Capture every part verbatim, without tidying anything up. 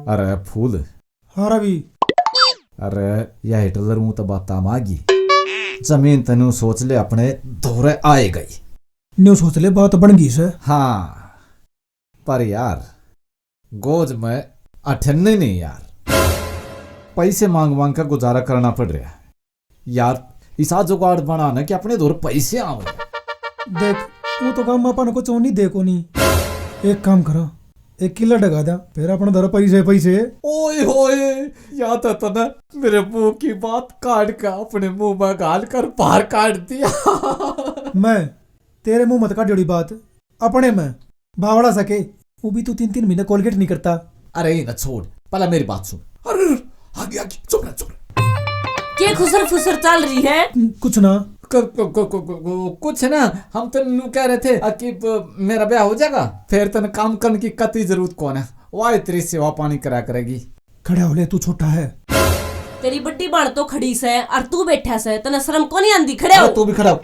अरे फूल। हाँ रवि। अरे, या हिटलर मुँह तो बात मागी। जमीन तनु सोच ले, अपने धोरे आए गई। न्यू सोच ले, बात बन गई से। हाँ, पर यार, गोज में अठन्ने नहीं यार, पैसे मांग मांग का गुजारा करना पड़ रहा है। यार, इसा जुगाड़ बना ना कि अपने धोर पैसे आवे। देख, वो तो काम अपन को चोनी दे को नहीं। एक काम करा, एक किला ढगा दा, फिर अपन धर पैसे, पैसे। ओए होए, या तो तने मेरे मुंह की बात काट के अपने मुंह में घाल कर बाहर काट दिया। मैं तेरे मुंह मत काट जोड़ी बात, अपने में बावड़ा सके, वो भी तू तीन तीन महीने कोलगेट नहीं करता। अरे ना छोड़, पहला मेरी बात सुन। अरे, अरे, आगे, आगे, चुप रह, चुप रह। के खुसर फुसर चल रही है? कुछ ना। क-, क-, क-, क-, क-, क-, कुछ ना, हम तो नू कह रहे थे, अ, कि, ब-, मेरा ब्याह हो जाएगा, फिर तने काम करने की कतई जरूरत कौन है, वाह तेरी सेवा पानी करा करेगी। खड़ा हो ले, तू छोटा है। तेरी बड्डी बाण तो खड़ी से, और तू बैठा से, तने शर्म को नहीं आंदी? खड़े हो। अरे, तू भी खड़ा हो।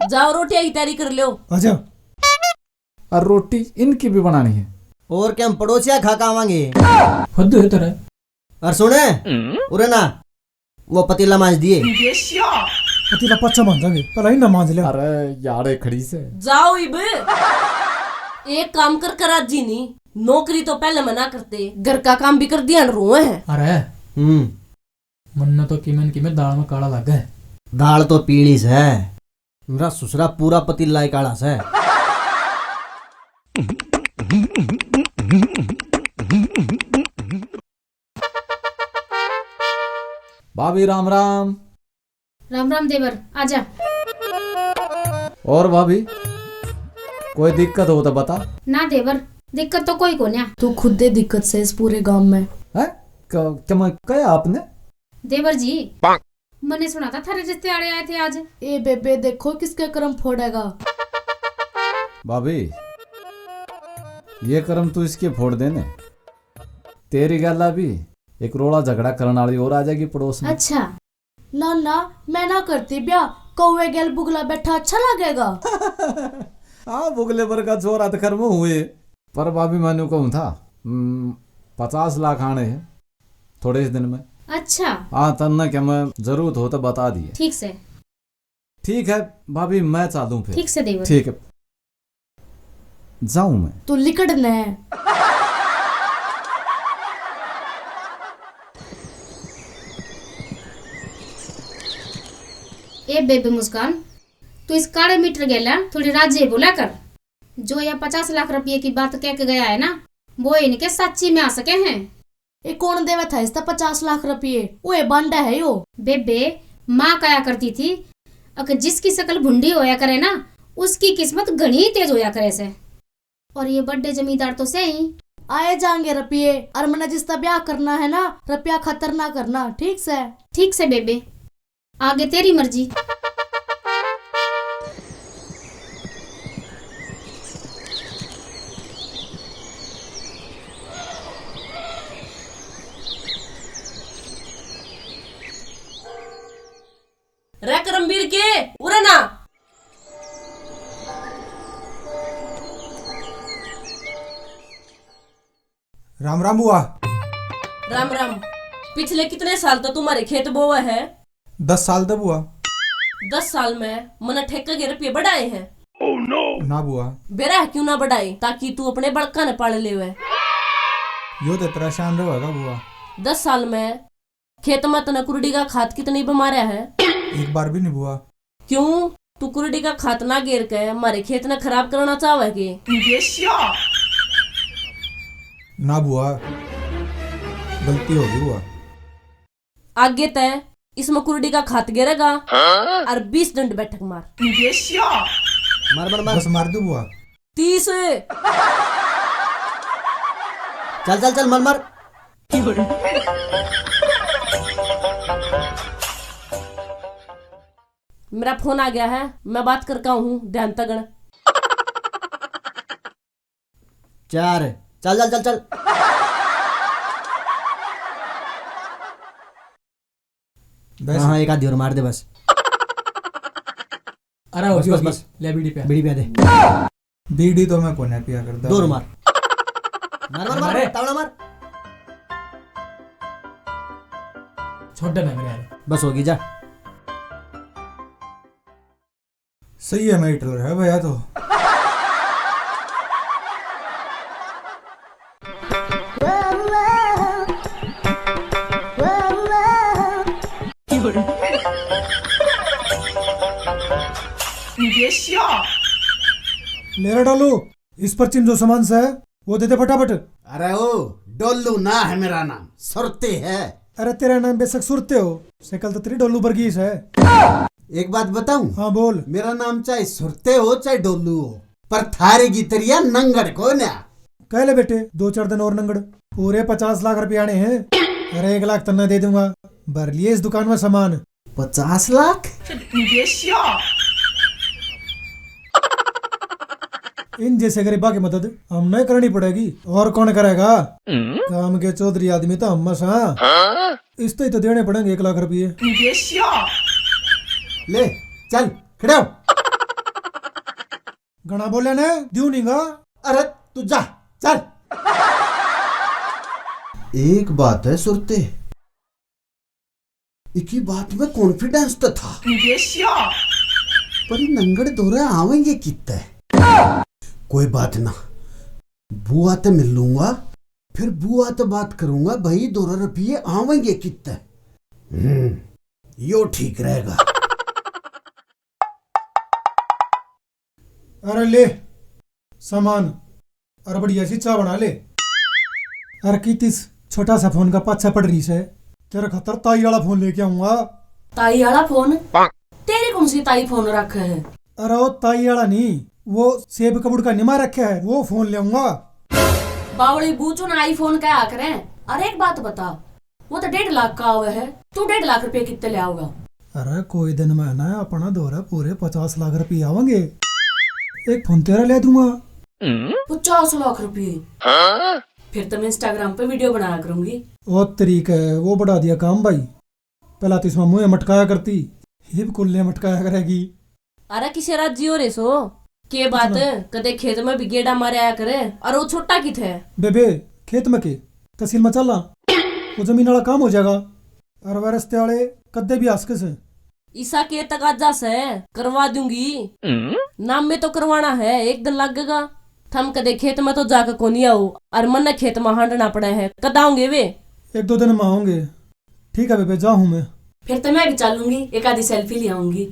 जाओ, रोटियां की तैयारी कर लो। आजा। और रोटी इनकी भी बनानी है। और क्या हम पड़ोसिया खा के आवांगे? हद है तेरे। और सुने, उरे ना, वो पतीला मांज दिए। पतीला पाछा मांजांगे, पहला इन्ना मांज ले। अरे यार, ये खड़ी से। जाओ इब। एक काम कर कर राजी नहीं, नौकरी तो पहले मना करते, घर का काम भी कर दिया न रोए है। अरे। हम्म। मन्ने तो किमे न किमे दाल में काला लागे। दाल तो पीली से। मेरा ससुरा पूरा पतीला ही काला से। भाभी राम राम। राम राम देवर, आजा। और भाभी, कोई दिक्कत हो तो बता। ना देवर, दिक्कत तो कोई कोन्या। तू खुद दे दिक्कत से इस पूरे गांव में। हैं? क-, क्या मैं, कहा आपने? देवर जी, मने सुना था थारे रिश्ते आले आए थे आज। ए बेबे, देखो किसके कर्म फोड़ेगा। भाभी, ये कर्म तू इसके फोड़ देने। तेरी गैला भी एक रोला झगड़ा करण वाली और आ जाएगी पड़ोस में। अच्छा। ना ना, मैं ना करती ब्याह। कौवे गैल बुगला बैठा अच्छा लगेगा। हाँ, बुगले पर का छोरा तो कर्म हुए। पर भाभी, मैं न्यू कहूँ था, हम्म, पचास लाख आने हैं थोड़े ही दिन में। अच्छा। हाँ, तन्ने क्या मैं जरूरत हो तो बता दिए। ठीक से। ठीक है भाभी, मैं चालूं फिर। ठीक से देवर। ठीक है, जाऊं मैं। तू लिकड़ ने। ए बेबे मुस्कान, तू इस काले मीटर गेला थोड़ी राजे बोला कर। जो या पचास लाख रुपये की बात कह के गया है ना, वो इनके साची में आ सके हैं। ए कौन देवे था इसता पचास लाख रुपये? ओए बांडा है यो। बेबे, माँ कहा करती थी, अक जिसकी शकल भुंडी होया करे ना, उसकी किस्मत घणी तेज होया करे से। और ये बड़े जमींदार तो से ही। आए जाएंगे रुपये, और मने जिसता ब्याह करना है ना, रुपया खातर ना करना, ठीक से? ठीक से बेबे। आगे तेरी मर्जी। रे करमवीर के, उरे ना। राम राम बुआ। राम राम। पिछले कितने साल तो तुम्हारे खेत बोवे है? दस साल तो बुआ। दस साल में मने ठेके के रुपये बढ़ाए हैं? ना बुआ। बेरा है क्यों ना बढ़ाए, ताकि तू अपने बड़का ने पाल लेवे। यो तो परेशान रहेगा बुआ। दस साल में खेत में तने कुरड़ी का खाद कितनी बमारया है? एक बार भी नहीं बुआ। क्यों, तू कुरड़ी का खाद ना गेर के मारे खेत ने खराब करना चाहवे के? ना बुआ, गलती हो गई बुआ। आगे तै इसमें कुरड़ी का खाद गेरेगा और बीस डंड बैठक मार। मार, मार, मार। बस मार दो बुआ। तीस। चल, चल, चल, मार, मार। मेरा फोन आ गया है, मैं बात करके आऊँ हूँ, ध्यान तगन। चार। चल, चल, चल, चल। बस। हाँ, हाँ, एक आधी और मार दे बस। अरे, बस, होगी, बस, होगी। बस। ले, बीड़ी पिया। बीड़ी पिया दे। बीड़ी तो मैं कोने पिया करता। दो और मार। मार, मार, मार, अरे। तावड़ा मार। छोड़ दे ना मेरे यार। बस होगी, जा। सही है, मैं हिटलर है भैया तो। ले रे डोलू, इस पर्ची में जो सामान से है, वो दे दे फटाफट। अरे ओ, डोलू ना है मेरा नाम, सुरते है। अरे तेरा नाम बेशक सुरते हो, शक्ल तो तेरी डोलू बरगी से। एक बात बताऊं? हाँ, बोल। मेरा नाम चाहे सुरते हो, चाहे डोलू हो, पर थारे की तरिया नंगड़ को ना। कह ले बेटे, दो चार दिन और नंगड़, पूरे पचास लाख रुपए आने हैं। अरे, एक लाख तन्ने दे दूंगा, भर लिए इस दुकान में सामान। पचास लाख? इन जैसे गरीबा की मदद हमने करनी पड़ेगी, और कौन करेगा? काम के चौधरी आदमी तो हम सा। इस तो ही तो देने पड़ेंगे एक लाख रुपये। ले, चल, खड़े हो। घणा बोले ने, द्यू नहीं गा। अरे, तू जा, चल। एक बात है सुरते, इकी बात में confidence तो था, पर ये नंगड़ धोरे आवेंगे कित्ते? कोई बात ना, बुआ ते मिल लूंगा, फिर बुआ ते बात करूंगा, भाई, धोरे रुपये आवेंगे कित्ते? हम्म, यो ठीक रहेगा। अरे ले सामान, अरे बढ़िया सी चाय बना ले। अरे कीती इस छोटा सा फोन का पाछा पड़ रही से, तेरे खातर ताई वाला फोन लेके आऊंगा। ताई वाला फोन? तेरी कौन सी ताई फोन रखे है? अरे वो ताई वाला नहीं, वो सेब कबूड़ का निमा रखे है, वो फोन ले आऊंगा। बावली बूचू ना iPhone कहा करे। अरे एक बात बता, वो तो डेढ़ लाख का आवे है, तू डेढ़ लाख रुपये कितने ले आओगा? अरे कोई दिन में ना अपना धोरे पूरे पचास लाख रुपये आवेंगे, एक फोन तेरा ले दूंगा। पचास लाख रुपये? फिर तो मैं Instagram पे video बनाया करूंगी। ओ तरीका है, वो बढ़ा दिया काम भाई। पहला तो इसमें मुंह मटकाया करती, हिब कुल्ले मटकाया करेगी। अरे किसे राजी हो रे सो? के बात, इतना। कदे खेत में भी गेड़ा मारे आया करे। और वो छोटा कित है? बेबे, खेत में के? तहसील में चला, वो जमीन वाला काम हो जाएगा। और वह रस्ते वाले कदे भी हंस के से। ईसा के तकाजा से करवा दूंगी। नाम में तो करवाना है, एक दिन लगेगा। थम कदे खेत में तो जाके कोनी आओ, और मन्ने खेत में हांडना पड़े है। कद आओगे वे? एक दो दिन में आओगे। ठीक है बेबे, जा हूँ मैं। फिर तो मैं भी चलूंगी, एक आधी selfie ले आऊंगी।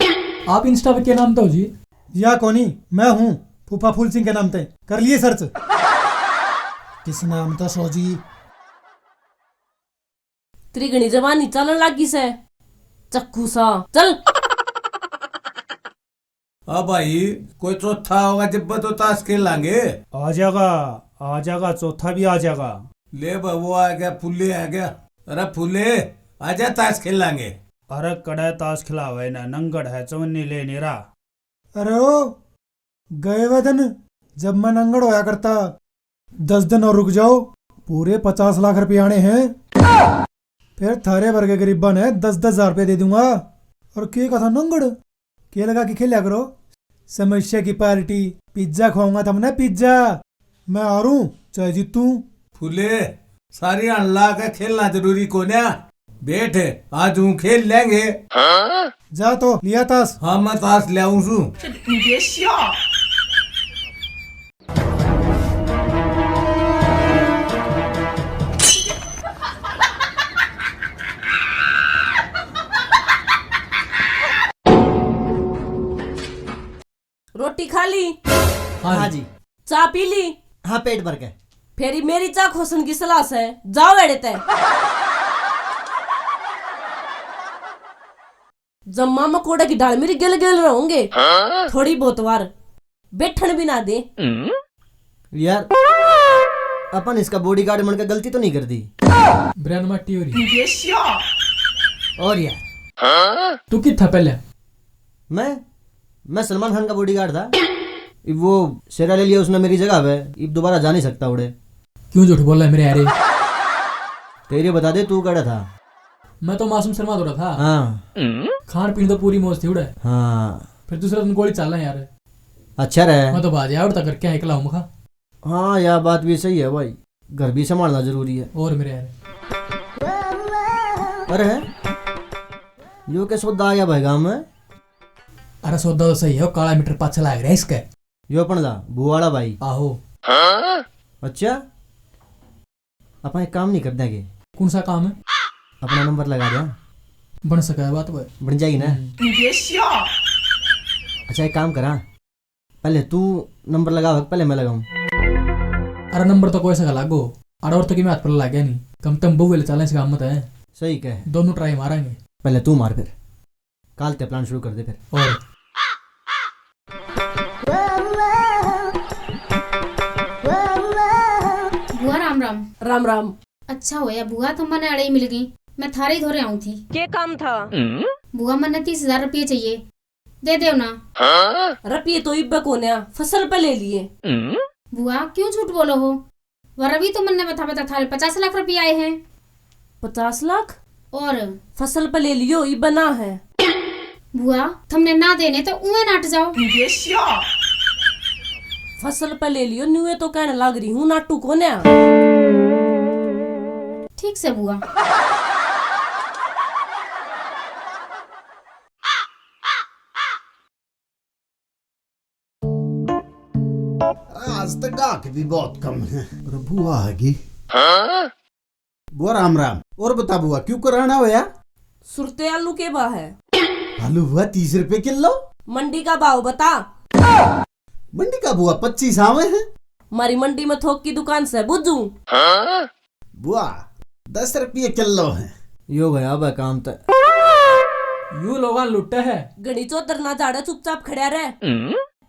आप Insta पे क्या नाम था जी? या कोनी, मैं हूँ फूफा फूल सिंह के नाम ते। कर लिए search। किस नाम था सो जी? तेरी घणी जबानी चलन लागी से, चक्कू सा। चल। आ भाई, कोई चौथा होगा जब तो ताश खेल लांगे। आ जाएगा, आ जाएगा, चौथा भी आ जाएगा। ले बा, वो आ गया, फुले आ गया। अरे फुले, आजा, ताश खेल लांगे। अरे कड़े ताश खिलावे ना, नंगड़ है, चवन्नी ले नहीं रहा। अरे ओ, गए वे दिन जब मैं नंगड़ होया करता, दस दिन और रुक जाओ, पूरे पचास लाख रुपये आने हैं। फिर थारे वर्गे गरीबा ने दस दस हजार रुपये दे दूंगा। और के कथा नंगड़, के लगा के खेल्या करो, समस्या की पार्टी, पिज्जा खवाऊंगा थमने, पिज्जा। मैं हारूं चाहे जीतूं। फुले, सारी हण ला के खेलना जरूरी कोन्या। बैठ, आज हूँ खेल लेंगे। जा तो लिया ताश। हाँ, मैं ताश ले आऊं सू। रोटी खा ली? हाँ हाँ जी। जी। चाय पी ली? हाँ, पेट भर के। फेरी मेरी चाय खोसन की सलाह से, जाओ एड़े ते। जम्मा मकोड़े की ढाल मेरी गिल गिल रहोगे। हाँ? थोड़ी बहुत बार बैठन भी ना दे। यार, अपन इसका bodyguard बनकर गलती तो नहीं कर दी? ब्रेन मट्टी हो रही। और यार। तू कित था पहले? मैं, मैं सलमान खान का bodyguard था। इब वो शेरा ले लिया उसने मेरी जगह पे, इब दोबारा जा नहीं सकता उड़े। क्यों झूठ बोल रहा है मेरे यारे? तेरे बता दे, तू कड़ा था? मैं तो मासूम शर्मा दौड़ा था। हाँ। खान पीन तो पूरी मौज थी उड़े। हाँ। फिर दूसरे दिन गोली चाल रहा यार। अच्छा रहे। मैं तो बाज यार उड़ता करके एकला हूँ मखा। हाँ, यह बात भी सही है भाई, घर भी संभालना जरूरी है। और मेरे यार। अरे है? यो के सौदा आ गया भाई गांव में? अरे सौदा तो सही है, वो काला मीटर पाछे लाग रहा है इसके। यो अपन दा बुआ वाला भाई। आहो। अच्छा, अपन एक काम नहीं कर देंगे? कौन सा काम है? अपना नंबर लगा दे। बन सका है बात भाई। बन जाएगी ना? हम्म। अच्छा, एक काम करा, पहले तू नंबर लगा, पहले मैं लगाऊं। अरे नंबर तो कोई सा लागो, अरे और तो कि मैं हाथ पर लग गया नहीं, कम तम बहु वाले चालें काम मत है। सही कहे। दोनों ट्राई मारेंगे। पहले तू मार फिर, काल ते प्लान शुरू कर दे फिर। और बुआ राम राम। राम राम। अच्छा होया बुआ, तुम मने अड़े ही मिल गई, मैं थारे ही धोरे आऊं थी। के काम था? बुआ, मन्ने तीस हजार रुपये चाहिए, दे देव ना। रुपये तो इब्बे कोन्या, फसल पे ले लिए। बुआ, क्यों झूठ बोलो हो? वर अभी तो मन्ने बता बता थारे पचास लाख रुपये आए हैं। पचास लाख? और? फसल पे ले लियो, इब्बे ना है। बुआ, थमने ना देने तो उए नाट जाओ। फसल पे ले लियो, न्यूए तो कहने लाग रही हूँ, नाटू कोन्या। ठीक से बुआ। आज तो गाहक भी बहुत कम है। अरे बुआ आ गई। बुआ राम राम। और बता बुआ, क्यों कराना होया? सुरते आलू के भाव है? आलू हुआ तीस रुपए किलो। मंडी का भाव बता। मंडी का बुआ पच्चीस आवे है। मारी मंडी में थोक की दुकान से बुझू। बुआ, दस रुपये किलो है। यो गया बे काम ते। यू लोगां लुटे है। घणी चौधर ना झाड़े, चुपचाप खड़ा रह।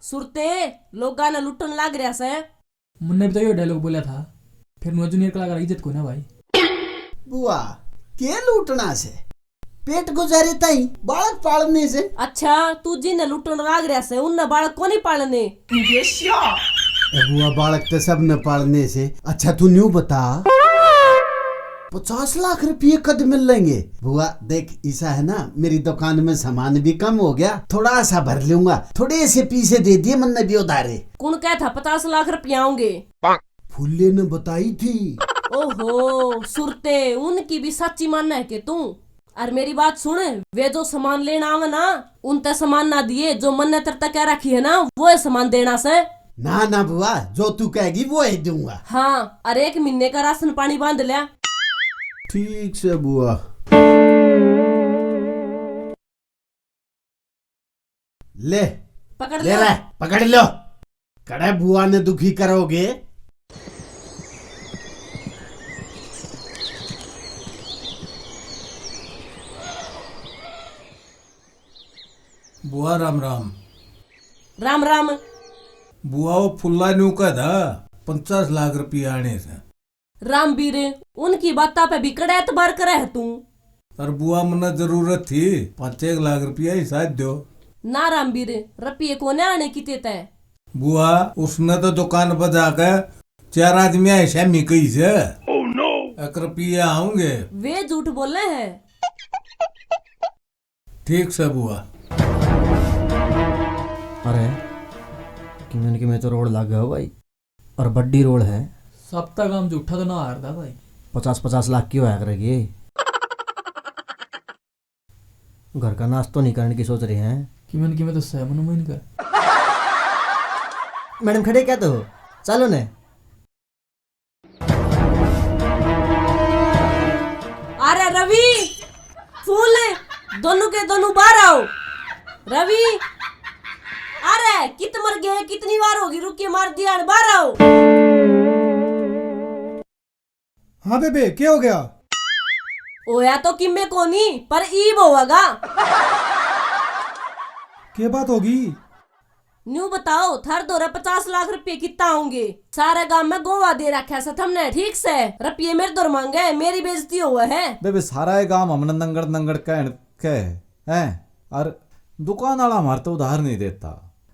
सुरते, लोगां ने लुटन लाग रहा से। मुन्ने भी तो यो डायलॉग बोला था, फिर नौजवान कलाकार इज्जत को ना भाई। बुआ, के लूटना से? पेट गुजारे ताई बालक पालने से। अच्छा, तू जिन्हें लूटन लाग रहा से, उनने बालक को नहीं पालने? ए बुआ, बालक तो सब ने पालने से। अच्छा, तू न्यू बता, पचास लाख रुपये कद मिल लेंगे? बुआ, देख, ऐसा है ना, मेरी दुकान में सामान भी कम हो गया, थोड़ा सा भर लूंगा, थोड़े से पैसे दे दिए मन्ने भी उधारे। कौन कह था पचास लाख रुपये आऊंगे? फूले ने बताई थी। ओहो, सुरते, उनकी भी साची माने है के तू? अर मेरी बात सुन, वे जो सामान लेना आवे ना, उनते सामान ना दिए, जो मन्ने तेरे तक कह रखी है ना, वो है सामान देना से। ना, ना बुआ, जो तू कहेगी वो ही दूंगा। हाँ, अर एक महीने का राशन पानी बांध लिया। ठीक से बुआ। ले, पकड़ ले लो। रे, पकड़ लो। कड़े बुआ ने दुखी करोगे। बुआ राम राम। राम राम। बुआ, वो फुल्ला न्यू कह था, पचास लाख रुपये आने से। रामवीर, उनकी बातां पे भी कड़े एतबार करे है तू। अर बुआ, मन्ने जरूरत थी, पाँच एक लाख रुपया ही साथ दो। ना रामवीर, रुपये कोने आने किते तै। बुआ, उसने तो दुकान पर जाकर चार आदमी आए शामी कही से। Oh no! एक रुपये आऊंगे। वे झूठ बोले हैं। ठीक से बुआ। अरे, किमें न किमें तो रोड़ लाग गया हो भाई, और बड्डी रोड़ है। सब तक हम झूठा तो ना हारदा भाई। पचास पचास लाख की होया करेगी। घर का नाश्तो नहीं करने की सोच रहे हैं। किमें न किमें तो सै मनु में इनका। मैडम खड़े क्या तो हो? चलो ने। अरे रवि, फूल, दोनों के दोनों बाहर आओ। रवि, अरे कित मर गए, कितनी बार होगी रुक के मार दिया, बाहर आओ। हाँ बेबे, क्या हो गया? होया तो किम्मे कोनी, पर ईब होगा। के बात होगी? न्यू बताओ, थारे धोरे पचास लाख रुपये कितना होंगे? सारे गांव में गोवा दे रखा से थमने, ठीक से? रुपये मेरे धोरे मांगे, मेरी बेइज्जती होवे है। बेबे, सारा ये गांव हमने नंगड़ नंगड़ कहन के है, हैं? और दुकान वाला हमारे तो उधार नहीं देता।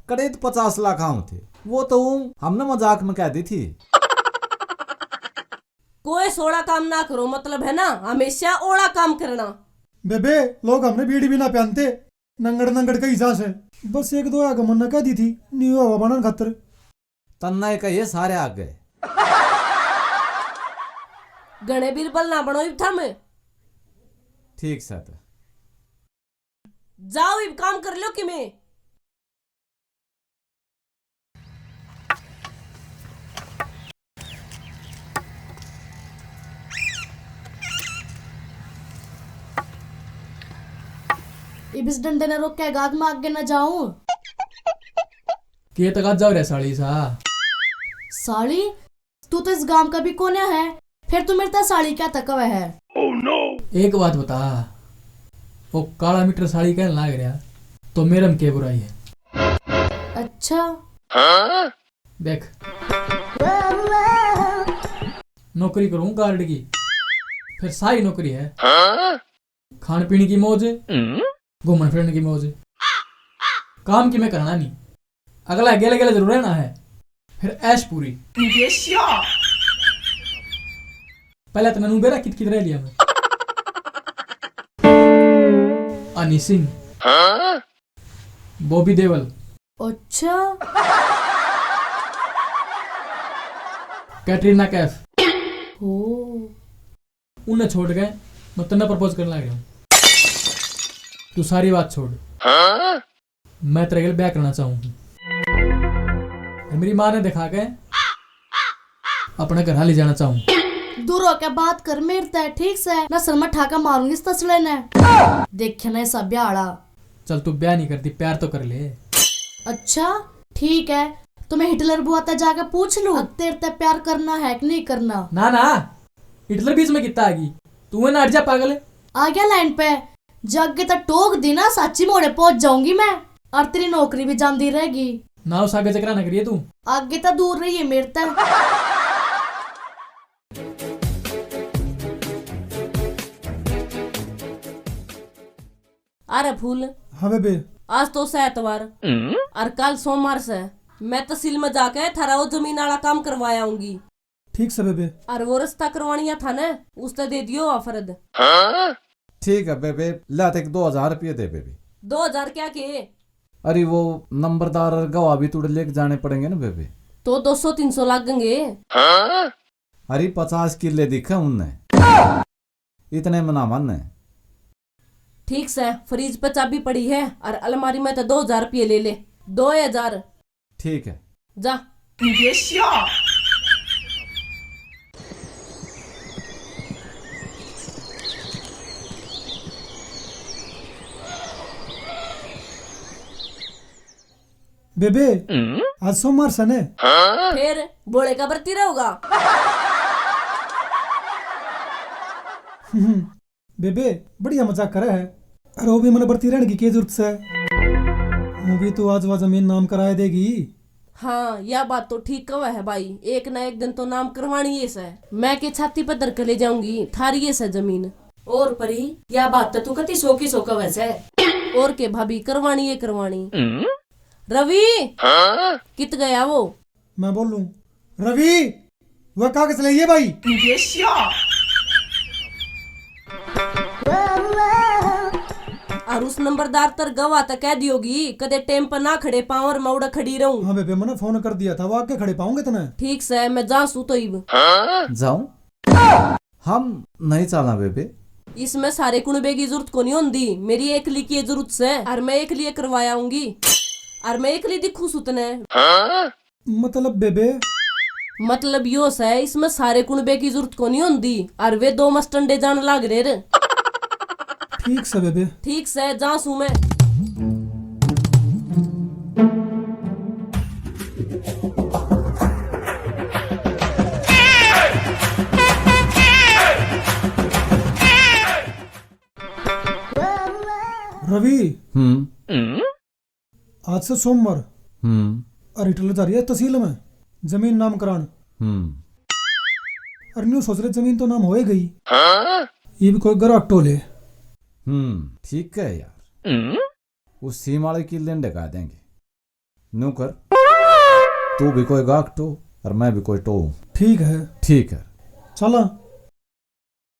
कड़े तो पचास लाख आऊं थे, वो तो हमने मजाक में कह दी थी। कोई सोला काम ना करो, मतलब है ना, हमेशा ओला काम करना। बेबे, लोग हमने बीड़ी भी ना पहनते, नंगड़ नंगड़ कही जा से। बस एक दो आके मन्ने कह दी थी, न्यू हवा बनन खातर। तन्ना ही कहिए सारे आगे। घणे बीरबल ना बनो इब थम। ठीक से तो। जाओ, इब काम कर लो कि मैं। इब इस डंडे ने रोकेगा कि मैं आगे ना जाऊं। के तक आज जाओ रे साली सा? साली? तू तो इस गांव का भी कोन्या है, फिर तू मेरे ते साली क्या तक है? एक बात बता, वो काला मीटर साली कहने लाग रहा, तो मेरे में के बुराई है? अच्छा। देख, नौकरी करूँ गार्ड की, फिर सारी नौकरी है। खाण पीण की मौज, घूमण फिरण की मौज, काम की मैं करना नहीं। अगला गेले गेले जरूर रहना है, फिर ऐश पूरी। पहले तो मैंने बेरा कित कित रह लिया मैं। हनी सिंह, बॉबी देओल, अच्छा। कैटरीना कैफ। ओ। उन्हें छोड़ के मैं तन्ने प्रपोज करने लग रहा हूँ। तू सारी बात छोड़। मैं तेरे के लिए ब्याह करना चाहूँ। और मेरी माँ ने दिखा के अपने घर ले जाना चाहूँ। दूर होके बात कर मेरे ते, ठीक से? ना सर में ठाका मारूंगी इस तसले ने। देखे ना ऐसा ब्याह आला। चल तू ब्याह नहीं करती, प्यार तो कर ले। अच्छा ठीक है, तो मैं हिटलर बुआ ते जाके पूछ लूं, अब तेरे ते प्यार करना है कि नहीं करना? ना ना, हिटलर बीच में कितना आ गई, तू है ना, हट जा पागल। आ गया लाइन पे, जग के तो टोक दी ना, साची मोड़े पहुंच जाऊंगी मैं, और तेरी नौकरी भी जांदी रहेगी। ना उस आगे चक्रा ना करिए तू। आगे तो दूर रहिए मेरे ते। अरे फूल। हाँ बेबे। आज तो सै एतवार, और कल सोमवार से। मैं तहसील में जाके थारा वो जमीन आला काम करवा आऊंगी। ठीक से बेबे। और वो रास्ता करवानिया था ना, उसते दे दियो आफरद। ठीक है बेबे, ला तक दो हजार रुपये दे बेबे। दो हजार क्या के? अरे वो नंबरदार और गवाह भी तुड़े लेके जाने पड़ेंगे ना बेबे। तो दो सौ तीन सौ लागेंगे। अरे पचास किले दिखे उनने, इतने में ना माने। ठीक से, फ्रिज पे चाबी पड़ी है और अलमारी में तो दो हजार रुपये ले ले। दो हजार। ठीक है। जा। बेबे, आज सोमवार सै ने। फिर भोले का बरती रहोगा। बेबे, बढ़िया मजाक करे है। अरे वो भी मने बरती रहने की के जरूरत से? वो भी तो आज वा जमीन नाम कराए देगी। हाँ, या बात तो ठीक कहे है भाई, एक ना एक दिन तो नाम करवानी ही से। मैं के छाती पर धर के ले जाऊंगी थारी ये से जमीन। और परी, या बात तो तू कती सो की सो कहे से। और के भाभी, करवानी है करवानी। रवि, कित गया वो? मैं बोलूं, रवि, वह कागज लाइए भाई। और उस नंबरदार तर गवाह तक कह दियोगी, कदे टेम पर ना खड़े पाऊं और मैं उड़ा खड़ी रहूं। हाँ बेबे, मैंने फोन कर दिया था, वो आके खड़े पाऊंगे तने। ठीक से, मैं जा सू तो इब। जाऊं? हम नहीं चाला बेबे। इसमें सारे कुणबे की जरूरत कोनी होंदी, मेरी एकली की जरूरत से, और मैं एकली करवाया आऊंगी, और मैं एकली दिखू सू तने। मतलब बेबे? मतलब यो सै, इसमें सारे कुणबे की जरूरत कोनी होंदी, और वे दो मस्तंडे जान लाग रहे रे। ठीक सै बेबे। ठीक सै, जा सू मैं। रवि। हम्म। आज से सोमवार। हम्म। अरे, हिटलर जा रही है तहसील में जमीन नाम करान। हम्म। अरे, न्यू सोच रहे, जमीन तो नाम होए गई। ये भी कोई ग्राहक टोले। हम्म, ठीक है यार। उस सीम वाले की लेंडे का देंगे। न्यू कर, तू भी कोई गाहक टो और मैं भी कोई टो। ठीक है। ठीक है। चला।